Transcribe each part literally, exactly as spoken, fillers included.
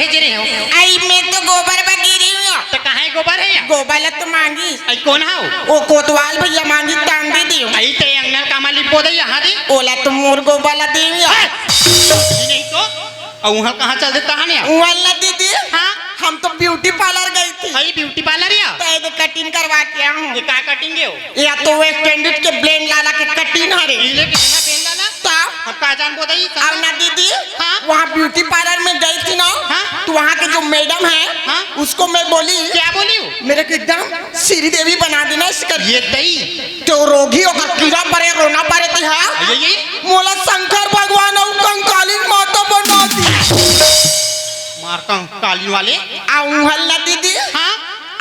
गिरे हो? आई मैं तो गोबर बर गिरी हूँ। तो कहाँ है गोबर है या? गोबर ला तो मांगी। आई कौन हाव? ओ कोतवाल भैया मांगी, तान दे दियो। आई ते अंगना कामा लिपो दे यहाँ दे। ओला तो मोर गोबर ला देवी। ये नहीं तो। और वहाँ कहाँ चल देता है ना? वहाँ ला दीदी। हाँ? हम तो ब्यूटी पार्लर गई थी। आई ब्यूटी पार्लर या? तो ये कटिंग करवा के आऊँ। ये का कटिंग है हो? या तो वेस्ट इंडीज के ब्लेंड लाला के कटिंग हरे। इले कितना पेन लाला? तो हम का जान बोदई? अब ना दीदी, हाँ? वहाँ ब्यूटी पार्लर में गई थी ना, हाँ? तो वहाँ के जो मैडम है, हाँ? उसको मैं बोली, क्या बोली हो? मेरे को एकदम श्रीदेवी बना देना इसका। ये दई। तो रोगी होकर कीड़ा परे, रोना परे थी, हाँ? ये, ये? मोला शंकर भगवान और कंकालिन माता बना दी। मार कंकालिन वाले। आ उहल ना दीदी, हाँ?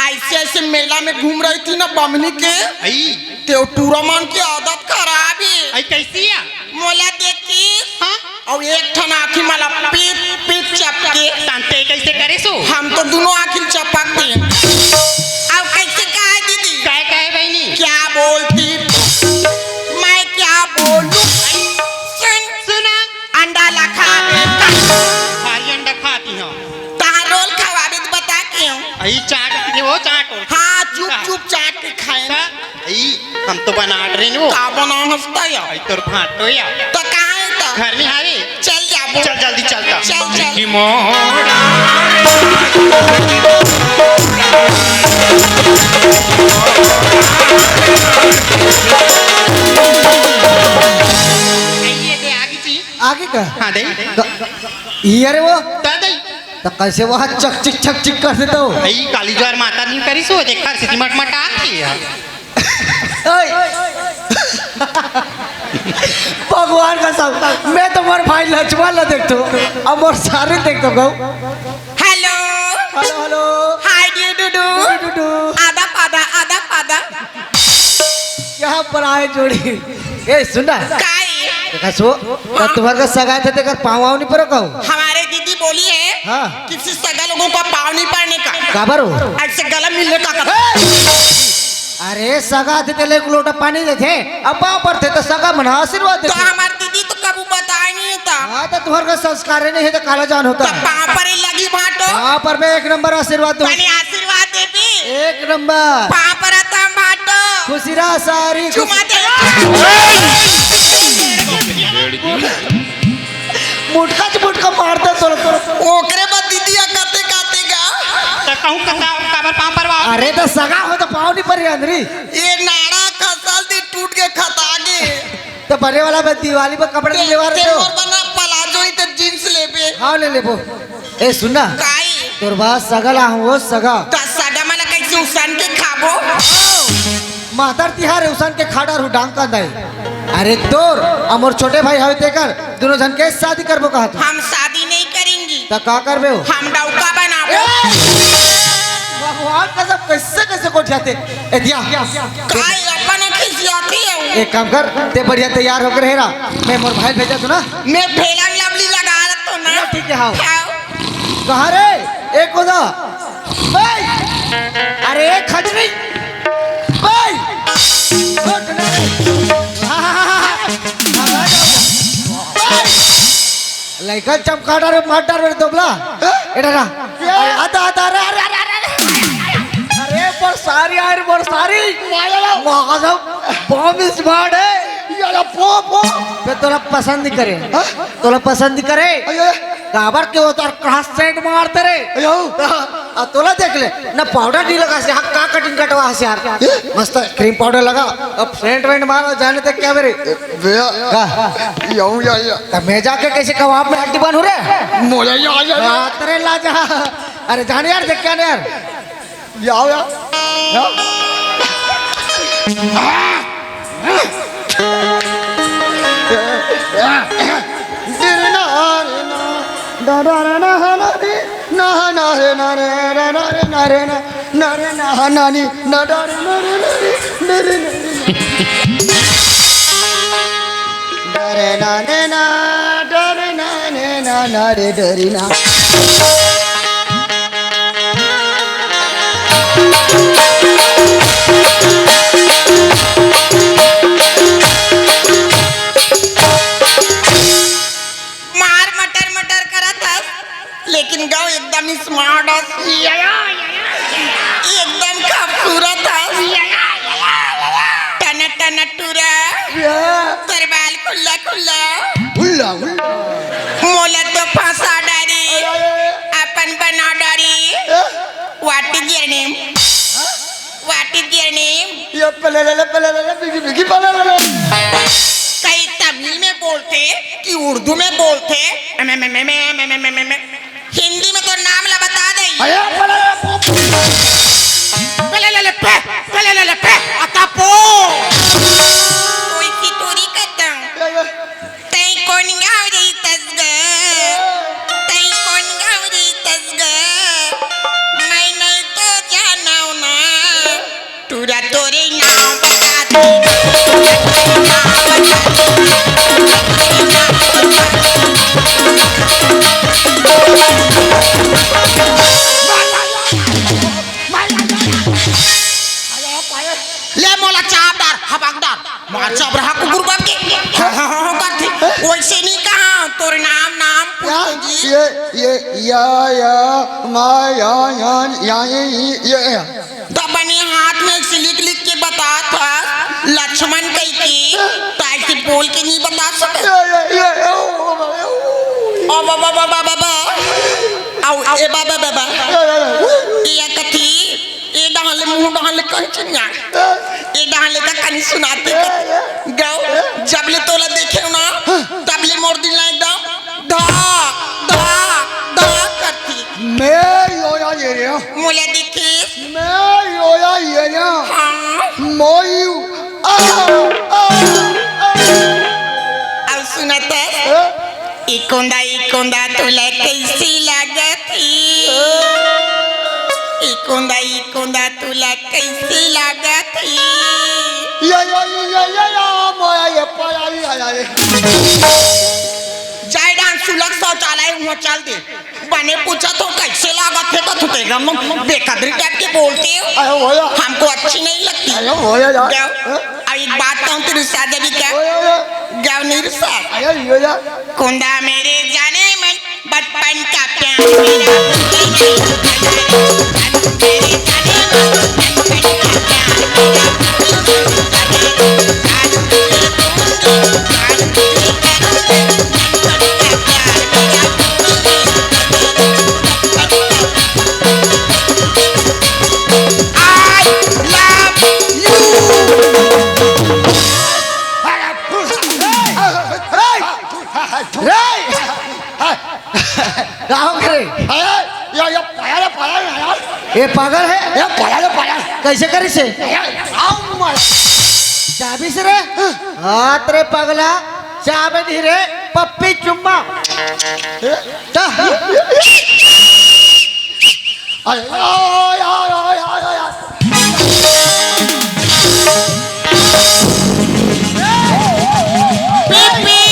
ऐसे ऐसे मेला में घूम रही थी ना बमनी के, आई। ते टूरा मन की आदत खराब है। आई कैसी है? मोला देखी, हाँ? और एक ठन आँखी मला पीत पीत चपके। तांते कैसे करे सो? हम तो दोनों आँखी चपक दे। अब कैसे कहा दीदी? काय कहे बहनी? क्या बोलती? मैं क्या बोलूं? सुन। सुना। अंडा ला खा। भारी अंडा खाती हूँ। तार रोल खवाबे तो बता के हूँ। आई चाट के वो चाट। हाँ, चुप चुप चाट के खाए। का? ई, हम तो बनाट रहे नी वो। का बना हंसता या? आई तोर भांटो या। तो कहाँ है तो? घर में हावे। चल जा, बोल। चल जल्दी चलता। चल, चल। की मोहरा। ये दे आगे जी। आगे का? हाँ, दे। क-, ये रे वो। ता दे। तो कैसे वहाँ चक चिक चक चिक कर देता हो? आई काली ज्वार माता नहीं करी सो, देख कर सिटी मट मट आती है। ओए। भगवान का सब, मैं तो मोर भाई लक्ष्मण ला देखतो, अब मोर सारी देखतो कहू। Hello. Hello, hello. Hi, do, do, do. Do, do, do. आदा पादा, आदा पादा। क्या बनाए जोड़ी? ए, सुन ना। काई? देखा सो, तो तुम्हारे का सगा थे, तेकर पाँव वाव नहीं परो कहू? हमारे दीदी बोली है हाँ। किसी सगा लोगों का पाँव नहीं पड़ने का। काबर हो? ऐसे गला मिलने का कथा। अरे, सगा थे, तेले एक लोटा पानी देथे, अब पाँव पड़थे, तो सगा मन आशीर्वाद तो देथे। हमारे दीदी तो कबू बताए नहीं था। हाँ, तो तुम्हारे का संस्कार नहीं है, तो काला जान होता तो है। पाँव पर ही लगी भाटो। पाँव पर मैं एक नंबर आशीर्वाद दूँ। तनी आशीर्वाद देबी। एक नंबर। पाँव पर आता भाटो। खुशी रहा सारी, चुमा खुशी दे। मुटका च मुटका मारता तोर, तोर। ओकरे बाद दीदी आ कते काते गा। तो कहूँ कता काबर पाँव परवा। अरे तो सगा हो तो पाँव नहीं परे अंदरी। ये नाड़ा खसल दी टूट के खता गे। तो बने वाला मैं दिवाली पर कपड़े नहीं लेवा रहे हो। मोर बना प्लाजो ही तो जींस लेबे। हाँ, ले लेबो। ए, सुन ना। काई? तोर बात सगा ला हूँ, वो सगा। तो सगा मला कैसे उसन के खाबो? मातर तिहार उसन के खाडा रू डांग का दाई। अरे तोर, अमोर छोटे भाई हवे तेकर, दोनों जन के शादी करबो कहा तू। हम शादी नहीं करेंगी। तो का करबे हो? हम डौका बनाबो। ए! भगवान कसम, कैसे कैसे गोठियाथे। ए दिया। काय अपन खिसियाती है? एक काम कर, ते बढ़िया तैयार होकर रहे रहा। मैं मोर भाई भेजा तू ना। मैं फेलन लवली लगा रहा तो ना। ठीक है, हाँ। हाँ। कहाँ रे? एक गोदा। भाई। अरे खजरी। भाई। लइका चमकाटा रे, मार डार रे दोबला। एटा ना। अरे, आता, आता, अरे, अरे, अरे, अरे। अरे, बरसारी आए रे, बरसारी। माया। माया, बम स्मार्ट है। यार, पो, पो। मैं तोला पसंद नहीं करे। हाँ? तोला पसंद नहीं करे। अरे। काबर के वो तार कहाँ सेंट मारते रे? अयो। आ, तोला देख ले, ना पाउडर नहीं लगा से, हाँ, का कटिंग कटवा से यार। ए? मस्त क्रीम पाउडर लगा, अब सेंट वेंट मारो, जाने तक क्या मेरे। भैया, का? याऊं या, या। तो मैं जाके कैसे कबाब में हड्डी बनूं रे? मोला या, या, या। बात रे लाजा। अरे जान यार, देख क्या नहीं यार। या, या। या। मार मटर मटर करत हस, लेकिन एकदम स्मार्ट हस, एकदम खूबसूरत हस। टन टन टुरा, तोर बाल खुल्ला खुल्ला। उल्ला, उल्ला। मोला तो फंसा डारी, अपन बना डारी। What is your name? What is your name? ये पलालाला, पलालाला, बिगी, बिगी, पलालाला। कई तमिल में बोलथे कि उर्दू में बोलथे? एमे, मे, मे, मे, मे, मे, मे, मे, मे। हिंदी में तोर नाम ला बता दे। अरे, पलालाला, पो, पो। पलालाला, पे, पलालाला, पे, अता पो। कोई की तोरी करता। ये, ये। तैं कोन गाँव रहिथस ग? तैं कोन गाँव रहिथस ग? मैं नहीं तो जानव ना। टूरा तोरे नाम बता दे। ले मोला चाप डार, हबक डार। मार चाप रहा कुकुर बाप के। हाँ, हाँ, हाँ, हाँ, करथे। वैसे नहीं कहा, तोर नाम, नाम क्या? पूछे जी। ये, ये, या, या, मा, या, या, या, ये, ये, ये। तो अपने हाथ में ऐसे लिख, लिख के बता था, लक्ष्मण कही की, तो ऐसे बोल के नहीं बता सकते। ये, ये, ये, ओ, ओ, ओ, ओ। ओ, बाबा, बाबा, बाबा। आओ, ए बाबा, बाबा। ये, ये, ये। ये कथी? ए डहान ले मुंह डहान ले कहीं चिन्या। ए डहान ले का कहीं सुनाते का। गौ, जब ले तोला देखे ना, तब ले मोर दिल ना एकदम धक, धक, धक करती। मैं योया ये रे। मोला देखिस। मैं योया ये रे। हाँ। मोयू। आ, आ, आ। अब सुनत है? हाँ? ए कोंदा, ए कोंदा, तोला कैसी लागत ही? ए कोंदा, ए कोंदा, तोला कैसी लागत ही? या, या, या, या, या, या, मोया, ये पाया, या, या, ये। जाए डांस सुलग शौचालय, वहाँ चल दे। बने पूछा तो कैसे लागत है, तो तेरा मुंह बेकदरी टाइप के बोलते हो। अरे भैया। हमको अच्छी नहीं लगती। अरे भैया यार। क्या? हाँ? अब एक बात कहूँ, तेरी शादी भी क्या? भैया, भैया। क्या नहीं रे साहब? अरे भैया। कुंदा मेरे जाने मन बचपन का प्यार मेरा। I love you। रे! रे! का हो रे? अरे, या, या, पाया रे, पाया रे, यार। ये पागल है? ये पाया रे, पाया। कैसे करिस हे? ये, आओ, मार। चाबी से रे? हाथ रे पगला, चाबी दी रे, पप्पी चुम्मा। ए? ता? अरे, आय, आय, आय। पीप, पीप।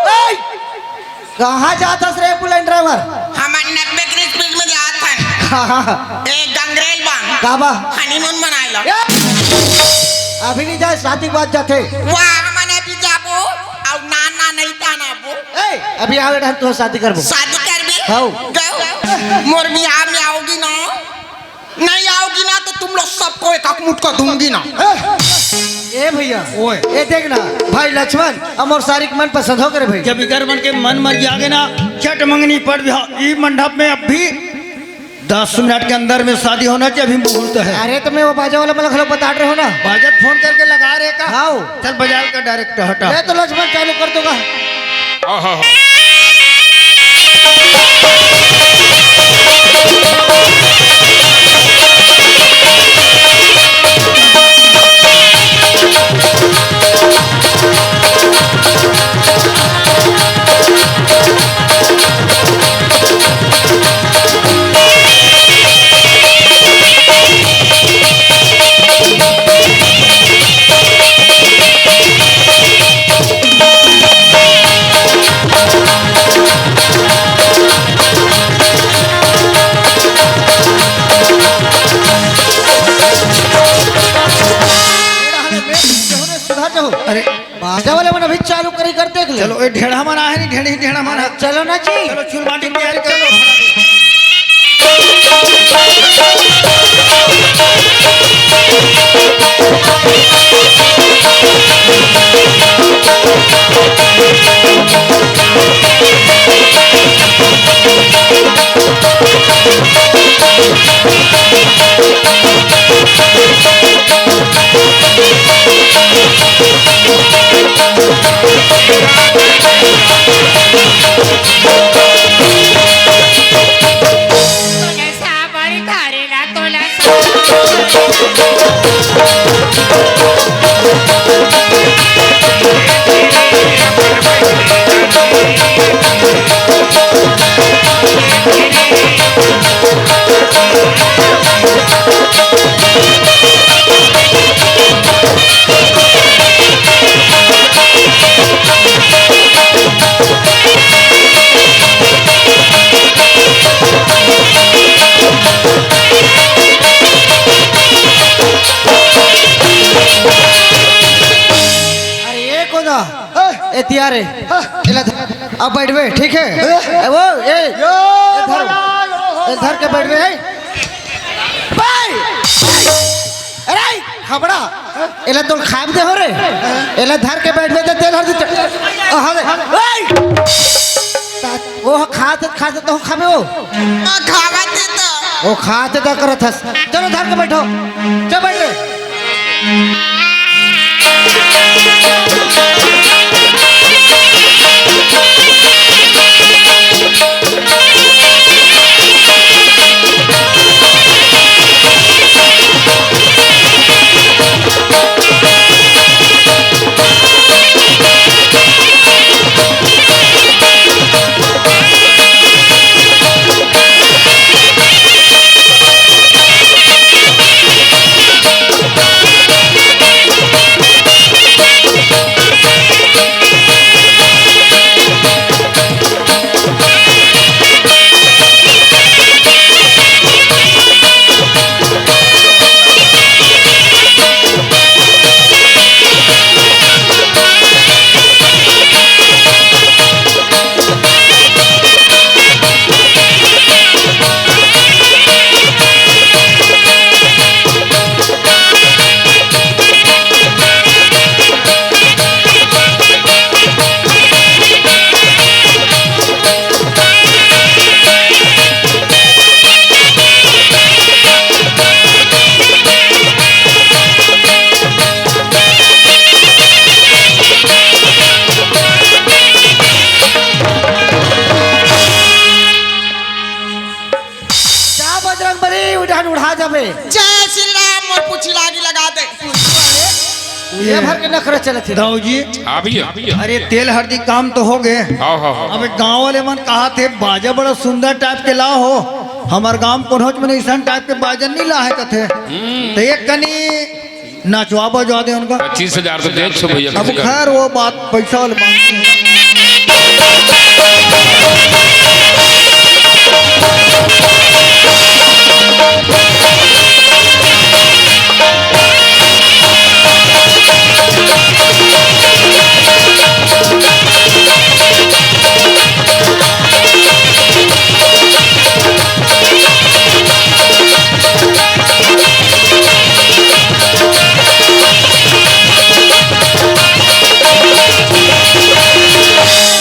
ए! कहाँ जात हस रे एम्बुलेंस ड्राइवर? हमन नब्बे के स्पीड में जात हन। हाँ, हाँ, हाँ। ए गंगरेल बांध। का बा? हनीमून मनाए ला। ए! अभी नहीं जाए, शादी के बाद जाथे। वाह, हमन अभी जाबो, अउ नान नान नहीं ताना बो। ए, अभी आवे रहन तो शादी करबो। शादी करबे? हौ। गयो। मोर बिहाव में आओगी ना? नहीं आओगी ना तो तुम लोग सबको एक एक मुटका दूंगी ना। ए भैया, ओए। ए देख ना, भाई लक्ष्मण, अउ मोर सारी के मन पसंद हो करे भाई। जब इकर मन के मन मर गया ना, चट मंगनी पड़ गया। ई मंडप में अब भी दस मिनट के अंदर में शादी होना चाहिए, अभी मुहूर्त है। अरे तो मैं वो बाजा वाला मला घलो बता रहे हो ना। बाजा फोन करके लगा रहे का? हाँ। चल बजा का डायरेक्ट हटा। मैं तो लक्ष्मण चालू कर दूंगा। आहा। आगे वाले मन अभी चालू करी कर देख ले। चलो, ए ढेढ़ा मन आहे नी, ढेढ़ी ढेढ़ा मन। चलो ना जी। चलो, चुलमाटी तैयारी कर लो। अरे, ये कौन है? ए, तियारे। एला ध-, अब बैठबे, ठीक है? ए, वो, ए, यो, ए, धर। भला, यो, हो, ए, धर के बैठबे, है? भाई! अरे, खबड़ा! एला तो खाब दे हो रे। एला धर के बैठबे तो तेल हर दे। अहा दे। ओए! वो खाते, खाते तो खाबे वो। हाँ, खावा दे तो। वो खाते तो करत हस। चलो, धर के बैठो। चल, बैठ रे। जा बजरंग बली, उड़ान उड़ा जाबे। जय श्री राम, मोर पूछी लागी लगा दे। ये भर के नखरा चलत हे। दाऊ जी, हाँ भैया। अरे तेल हरदी काम तो हो गए। हाँ, हाँ, हाँ। अब गांव वाले मन कहा थे बाजा बड़ा सुंदर टाइप के ला हो, हमार गांव कोनोच में ऐसा टाइप के बाजा नहीं ला है कथे। तो एक कनी नचवा बजवा दे उनका। पच्चीस हजार तो दे छो भैया, अब किसी का। खैर, वो बात, पैसा वाली बात नहीं है।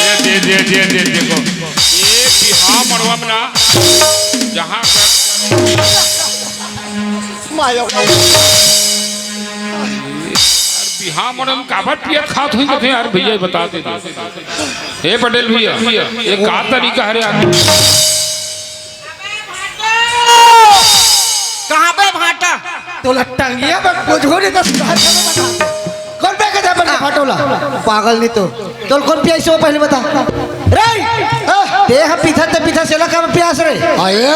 ये दे, दे, दे, दे, देखो, ये बिहाव मड़वा में ना, जहाँ कर मायो। बिहाव मड़वा में काबर पियत खात हुई कथे यार भैया, बता दे दे। ए पटेल भैया, ये का तरीका हरे यार? कहाँ पे भाटा? तोला टंगिया में कुछ हो नहीं तो सुधार के बता दे। कौन पे के जाबे ना भाटोला? पागल नहीं तो। तोल कौन पियाइस वो पहले बता। रे! हाँ। ते हम पीथा ते पीथा सेला का पियास रे। अये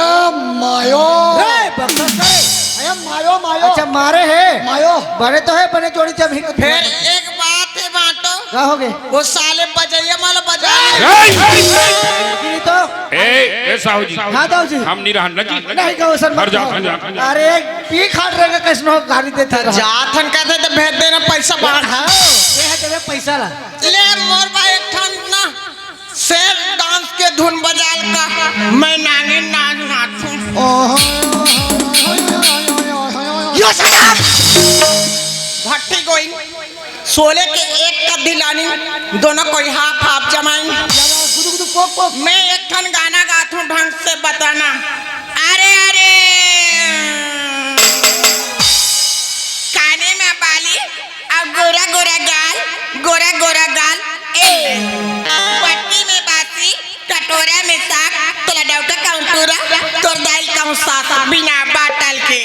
मायो। रे, बकवास करे। अये मायो, मायो। अच्छा, मारे है। मायो। बने तो है, बने जोड़ी जब ही। फिर एक बात है बाटो। का हो गए? वो साले बजाइए माला बजा। ए! नहीं तो। ए, ए साहू जी। हाँ, दाऊ जी। हम नहीं रहन लगी। नहीं, गौ सर, हर मत जाओ, जाओ। हर जाओ। अरे, पी खाट रहे कैसनो गाड़ी देते रहो। जाथन कहते तो भेज देना पैसा बाढ़। हाँ, ये है तेरे पैसा ला। ले मोर भाई एक ठन ना सेल्फ डांस के धुन बजाल का, मैं नागिन नाच नाचूं। ओहो। यो शराब। भट्टी गोइंग, शोले के एक कद्दी लानी, दोनों कोई हाफ हाफ जमाई। गुदु गुदु पोक पोक। मैं एक ठन गाना गाथूं ढंग से बताना। अरे अरे, काने में बाली, अब गोरा गोरा गाल, गोरा गोरा गाल, ए। बट्टी में बासी, कटोरा में साग, तोला डौका कहूं टूरा, तोर दाई कहूं सासा, बिना बाटल के।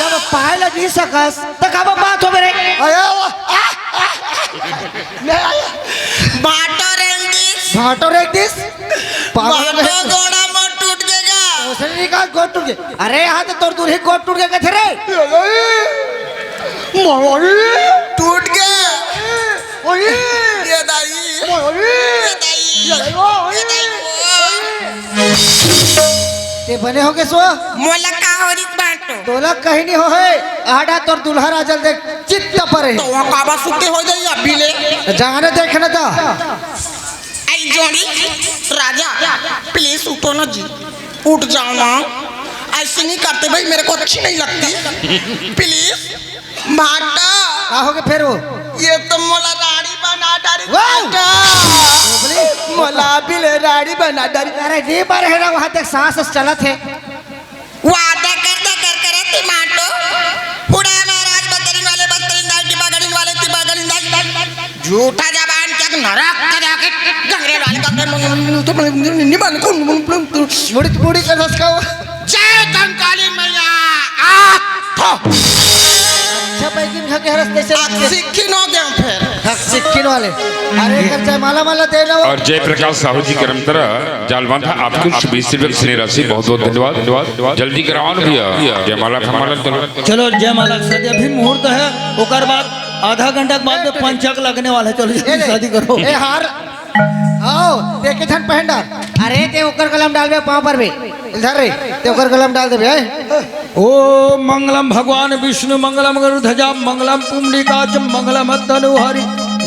जब पाए ल नहीं सकस, त काबर बात हो मेरे? अरे, आ, आ, आ, आ। भांटो रेंग दिस। भांटो रेंग दिस? पागल भांटो है। गोड़ा मोर टूट गे गा। ओसने नहीं कहा गोड़ टूट गे। अरे, यहाँ तो तोर दूल्हे गोड़ टूट गे कथे रे। मोरी। टूट गे। ओए। ये दाई। मोरी। ये दाई। ये दाई। ये दाई। ते बने हो गे सो? मोला का हो रिस भांटो? तोला कहीं नहीं हो है। आडा तोर दुल्हा राजल देख चित्त पर है। तो वहाँ काबा सुते हो जाई अभी ले। जाने देख ना ता। आई जोड़ी राजा, प्लीज उठो ना जी, उठ जाओ ना। ऐसे नहीं करते भाई, मेरे को अच्छी नहीं लगती। प्लीज। भांटा। का हो गे फेर वो? ये तो मोला राड़ी बना डारी वाह! भांटा। बोली। मोला भी ले राड़ी बना डारी। अरे, ये बार है ना, वहाँ तक सांस चलत है। वादा करता कर करे ती माटो। उड़ा महाराज बदरिन वाले बदरिन दाई, टिबा गड़िन वाले टिबा गड़िन दाई। झूठा जबान चक नरक का जाके गंगरेल वाले गंगरेल वाले निबन को मुड़ी मुड़ी का धसका। जय कंकाली मैया। आ थो। अच्छा, बैगिन खा के हरस कैसे अब लगते? सिक्किन हो गया फिर। हाँ, सिक्किन वाले। अरे, कर जयमाला माला दे ना वो। और जयप्रकाश साहू जी करमतरा जालवांथा, आपको बीस रुपए की राशि, बहुत बहुत धन्यवाद, धन्यवाद। जल्दी कराओ ना भैया, जयमाला फमाला, चलो। चलो, जयमाला के शादी अभी मुहूर्त है, ओकर बाद आधा घंटा के बाद में पंचक लगने वाला है। चलो, ए, जल्दी शादी करो। ए, हार, आओ, देखे झन पहन डाल। अरे, ते ओकर गला में डालबे, पाँव परबे। इधर रे, ते ओकर गला में डाल देबे, हैं? ओम मंगलम भगवान विष्णु मंगलम गरुध्वजा मंगलम पुंडरीकाक्ष मंगलम तनुहरि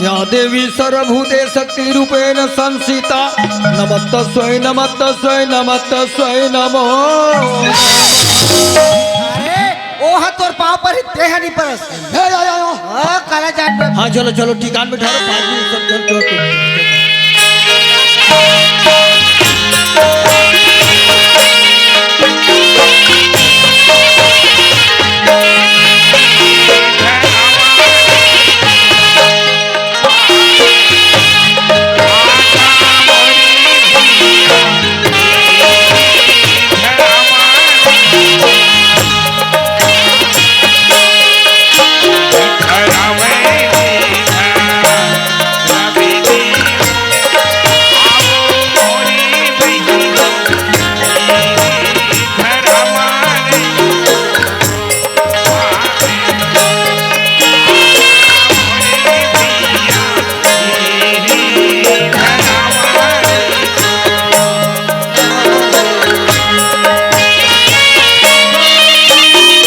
या देवी सर्वभूते शक्ति रूपेण संस्थिता नमस्तस्वै नमस्तस्वै नमस्तस्वै नमो। अरे, ओ हा तोर पाँव पर ही, ते हा नहीं परस। ए, ए, ए, ए। हाँ, काला जाट में। हाँ, चलो, चलो, ठिकान में ठहरो, पाँच मिनट सब चल, चल, चल।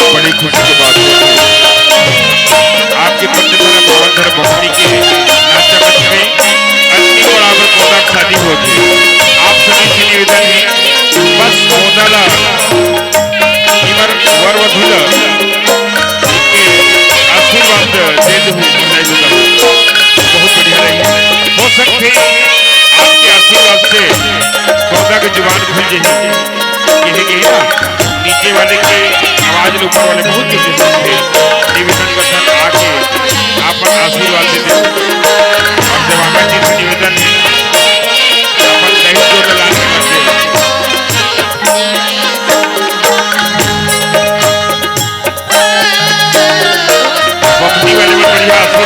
बड़ी खुशी की बात है, आपके पुण्य धर्म, पावन धर्म भवानी के नाचा मंच में अतनी बड़ा अगर पौधा के शादी होत हे। आप सभी से निवेदन है, बस पौधा ला इमर वर वधू ला इनके आशीर्वाद दे दहू, बताई दूंगा। बहुत बढ़िया रही। हो सकथे आपके आशीर्वाद से पौधा के जुबान खुल जाही। कहे गए ना, नीचे वाले के आवाज ले ऊपर वाले बहुत तेज सुनथे। निवेदन करथन आके आपन आशीर्वाद दे दे। और जब आकाश जी से निवेदन है, अपन दही जो ला Yes,